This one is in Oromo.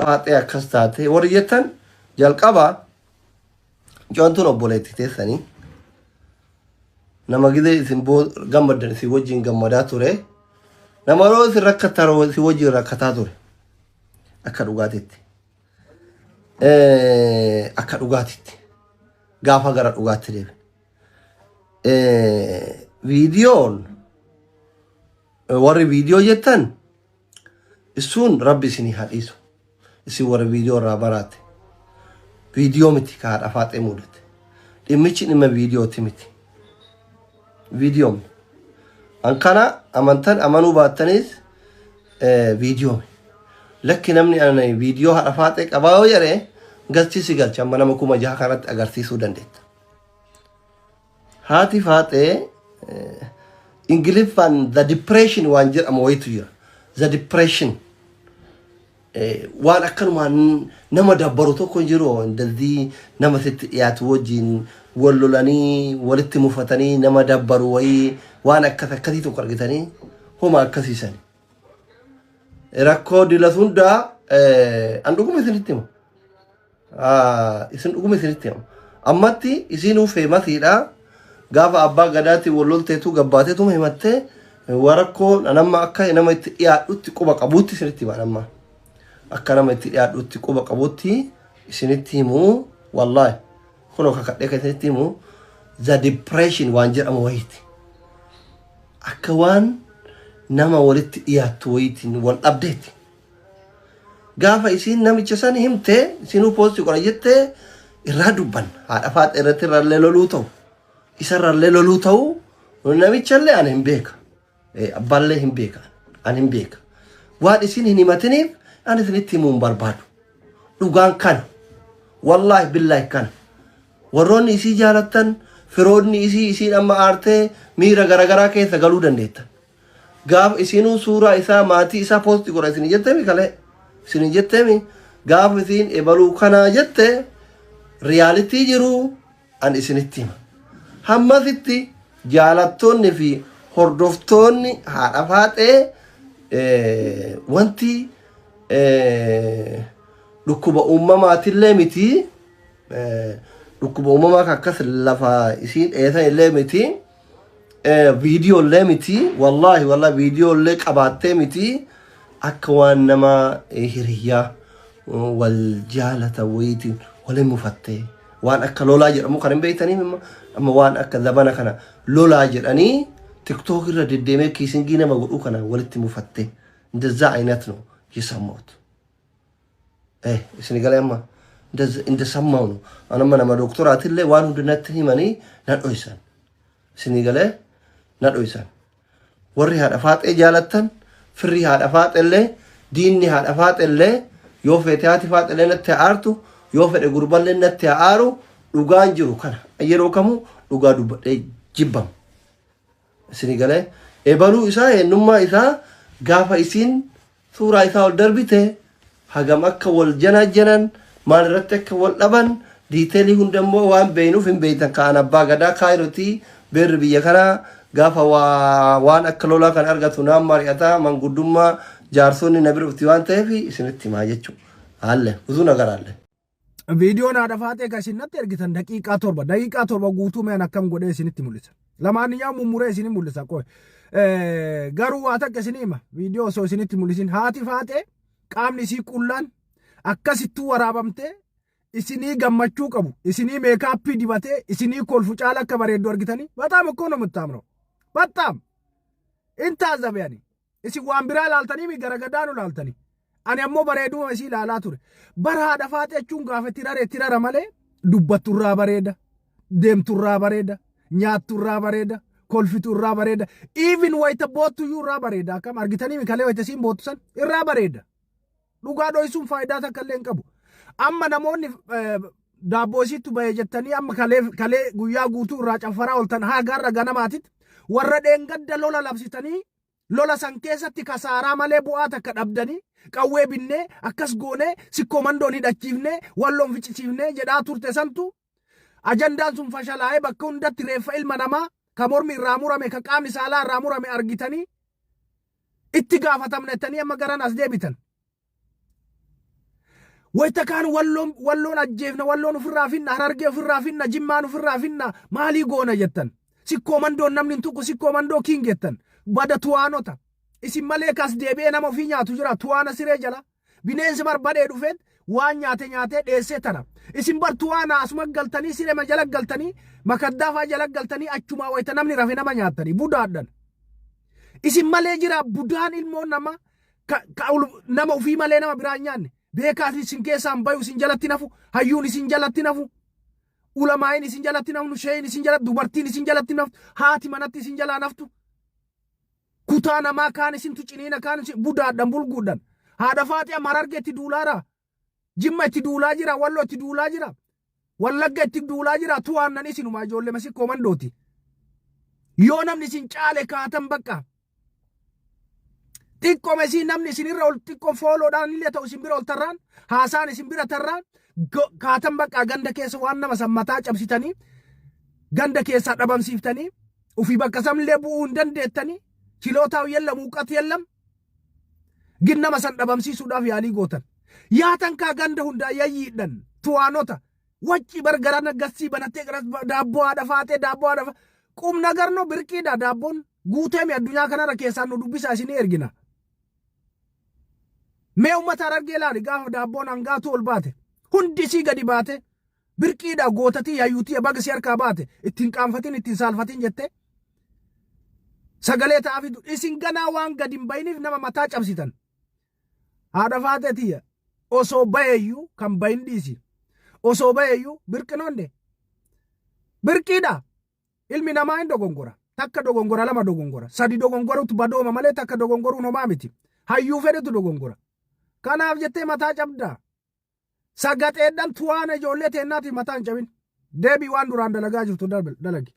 Faaxee akkas taate warri jettan, jalqaba mucaan tun obboleetti teessanii, nama gizee isin gammaddan isin wajjin gammadaa ture, nama yeroo isin rakkattan isin wajjin rakkataa ture. Akka dhugaatitti, akka dhugaatitti gaafa gara dhugaatti deebiin viidiyoon, warri viidiyoo jettan isuun Rabbi isinii haa dhiisu. Isin warra viidiyoo irraa baraate, viidiyoo miti ka haadha Faaxee mudate. Dhimmichi dhimma viidiyooti miti. Viidiyoo an kana amantan amanuu baattanis, viidiyoo lakki, namni ani viidiyoo haadha Faaxee qabaa yoo jedhe galchii si galcha. Amma nama 6000 kanatti agarsiisuu dandeetta. Haati Faaxee Ingiliffaan the depression waan jedhamu wayitu jira. The depression waan akkanumaan nama dabbaru tokko hin jiru. እንደዚህ nama sitti dhiyaatu wajjin wal lolanii walitti mufatanii nama dabbaru wayii, waan akkas akkasii tokko argitanii homa akkasiisani. Rakkoo dilas hundaa an dhuguma isinitti hima. Isin dhuguma isinitti hima. Ammatti isinuu famousiidha. Gaafa abbaa gadaatti wal lolteetu gabbaateetuma himattee warakkoo nama akka nama itti dhiyaadhutti quba qabuutti isinitti hima amma. Akka nama itti dhiyaadhutti quba qabuutti isinitti himu, wallaahi. Kunoo kakadhee kan isinitti himu, the depression waan jedhamu wayiiti. Akka waan nama walitti dhiyaattu wayiitiin wal dhabdeeti. Gaafa isiin namicha san himte, isinuu post godha jettee irraa dubban, haadha Faaxee irratti irraallee loluu ta'u, isarraallee loluu ta'u, namichallee ani hin beeka. Abbaallee hin beeka. Ani hin beeka. Waan isin hin himatiniif ani isinitti himuu hin barbaadu. Dhugaan kana. Wallaahi billaahi kana. Warroonni isii jaalattan, firoonni isii, isiin amma aartee miira garaagaraa keessa galuu dandeettan. Gaafa isinuu suuraa isaa, maatii isaa post godha isin jetteemi, kalee isin jetteemi, gaafa isiin ebaluu kanaa jette reality jiru an isinitti hima. Hammasitti jaalattoonni fi hordoftoonni haadha Faaxee, wanti dhukkuba uumamaatillee miti, dhukkuba uumamaa kan akkas lafa isiin dheessan illee miti, viidiyoo illee miti, wallaahi wallaahi viidiyoo illee qabaattee miti. Akka waan nama hiriyyaa wal jaalata wayiitiin waliin mufattee, waan akka lolaa jedhamu kan hin beektanii, amma waan akka zabana kana lolaa jedhanii TikTok irra deddeemee kissing nama godhuu kana walitti mufattee እንደዛ አይነት ነው የሰማሁት። Isin galee amma እንደሰማው ነው። Anamma nama doktoraatillee waan hundinatti himanii na dhoysan. Isin galee na dhoysan. Warri haadha Faaxee jaalattan, firri haadha Faaxellee, diinni haadha Faaxellee, yoo feete haati Faaxellee natti haa aartu, yoo fedhe gurballee natti haa aaru, dhugaan jiru kana. Yeroo kamuu dhugaa dubbadhee jibbamu. Isin galee ebaluu isaa, eenyummaa isaa gaafa isiin suuraa isaa ol darbite, hagam akka wal janaajanan, maal irratti akka wal dhaban, detail hunda immoo waan beeynuuf hin beeytan. Ka'an abbaa gadaa kaayirotii beerri biyya kanaa gaafa waan akka lolaa kan argatu naan mari'ataa, manguddummaa jaarsonni na bira dhufti waan ta'eef isinitti himaa jechuudha. Haalle ብዙ ነገር አለ. Viidiyoon haadha Faaxee kan isin natti ergitan daqiiqaa 7, daqiiqaa 7 guutuu mean akkam godhee isinitti mul'isa. Lamaaniyyaa mummuree isin mul'isa qoy. Garuu waa takka isin hima, viidiyoo osoo isinitti mul'isin, haati Faaxee qaamni isii qullaan akkasittuu waraabamtee, isinii gammachuu qabu, isinii makeup dibatee, isinii kolfu caala akka bareeddu argitanii. በጣም እኮ ነው የምታምረው። በጣም እንታዘብ ያኒ isin waan biraa ilaaltanii garagadaanu ilaaltanii, ani ammoo bareeduma isii ilaalaa ture. Bara haadha Faaxee jechuun gaafa itti rare itti rara malee, dubbatturraa bareeda, deemturraa bareeda, nyaatturraa bareeda, kolfiturraa bareeda, even wayita boottuyyuu irraa bareeda. Akkam argitanii kalee wayita isiin boottu san irraa bareeda. Dhugaa dhoysuun faayidaa takka illee hin qabu. Amma namoonni daabboo isiittu bahe jettanii amma kalee kalee guyyaa guutuu irraa caffaraa ooltan, haa garra ganamaatitti warra dheengadda lola labsitanii, lola san keessatti kasaaraa malee bu'aa takka dhabdanii, qawwee binnee akkas goonee sikkoo mandoon hidhachiifnee walloon ficcisiifnee jedhaa turte santu, ajandaan sun fashalaa'ee bakka hundatti reeffa ilma namaa ka mormi irraa murame, ka qaamni saalaa irraa murame argitanii itti gaafatamnettanii amma garan as deebitan. Wayita kaan Walloon, Walloon ajjeefna, Walloon ofirraa finna, Harargee ofirraa finna, Jimmaan ofirraa finna, maalii goona jettan. Sikkoo Mandoon namni hin tuqu, Sikkoo Mandoo king jettan. Bada tuwaanota. Isin malee kas deebi'ee nama ofii nyaatu jira tuwaana siree jala. Bineensi barbadee dhufeet waan nyaate nyaatee dheessee tara. Isin bar tuwaana asuma galtanii, sirema jala galtanii, makaddaa fa'aa jala galtanii, achumaa wayita namni rafe nama nyaattanii budaadhan. Isin malee jira budaan ilmoo nama ka nama ofii malee nama biraa hin nyaanne. Beekaas isin keessaan bayu, isin jalatti nafu, hayyuun isin jalatti nafu, ulamaayin isin jalatti nafnu, sheeyin isin jalatti, dubartiin isin jalatti naftu, haati manatti isin jalaa naftu. Kutaa namaa kaan isintu ciniina, kaan isin budaadhan, bulguudhan. Haadha Faaxee amma Harargee itti duulaara. Jimma itti duulaa jira, Walloo itti duulaa jira. Wallagga itti duulaa jira, tuwaannan isinuma ijoollee Masikkoo Mandooti. Yoo namni isin caale kaatan bakka. Xiqqooma isii namni isinirra ol xiqqoo fooloodhaan illee ta'u isin bira ol tarraan, haasaan isin bira tarraan, kaatan bakka ganda keessa waan nama san mataa cabsitanii, ganda keessaa dhabamsiiftanii, ofii bakka samillee bu'uu hin dandeettanii, chilootaa yellam, huuqat yellam, gin nama san dhabamsiisuudhaaf yaalii gootan. Yaatan kaa ganda hundaa yayyiidhan tuwaanota wacci bar gara naggassii banattee gara daabboo haadha Faaxee, daabboo haadha qubna garnoo birqiidha, daabboon guuteemi addunyaa kanarra keessaan nu dubbisaa, isinii ergina. Mee uummata Harargee ilaali, gaafa daabboon hangaatu ol baate hundi isii gadi baate, birqiidha, gootatii hayyuutii baga si harkaa baate, ittiin qaanfatin, ittiin saalfatin jettee sagalee ta'aa fidu. Isin ganaa waan gadi hin bayiniif nama mataa cabsitan. Haadha Faaxee tiyya, osoo bayeeyyuu kan bayin dhiisi. Osoo bayeeyyuu birqinoonde. Birqiidha. Ilmi namaa hin dogongora. Takka dogongora, lama dogongora. Sadi dogongorutu badooma malee takka dogongoruun homaa miti. Hayyuu fedhetu dogongora. Kanaaf jettee mataa cabdaa. Sagaxeedhaan tuwaana ijoollee teennaatiif mataa hin cabin. Deebii waan duraan dalagaa jirtu dalagi.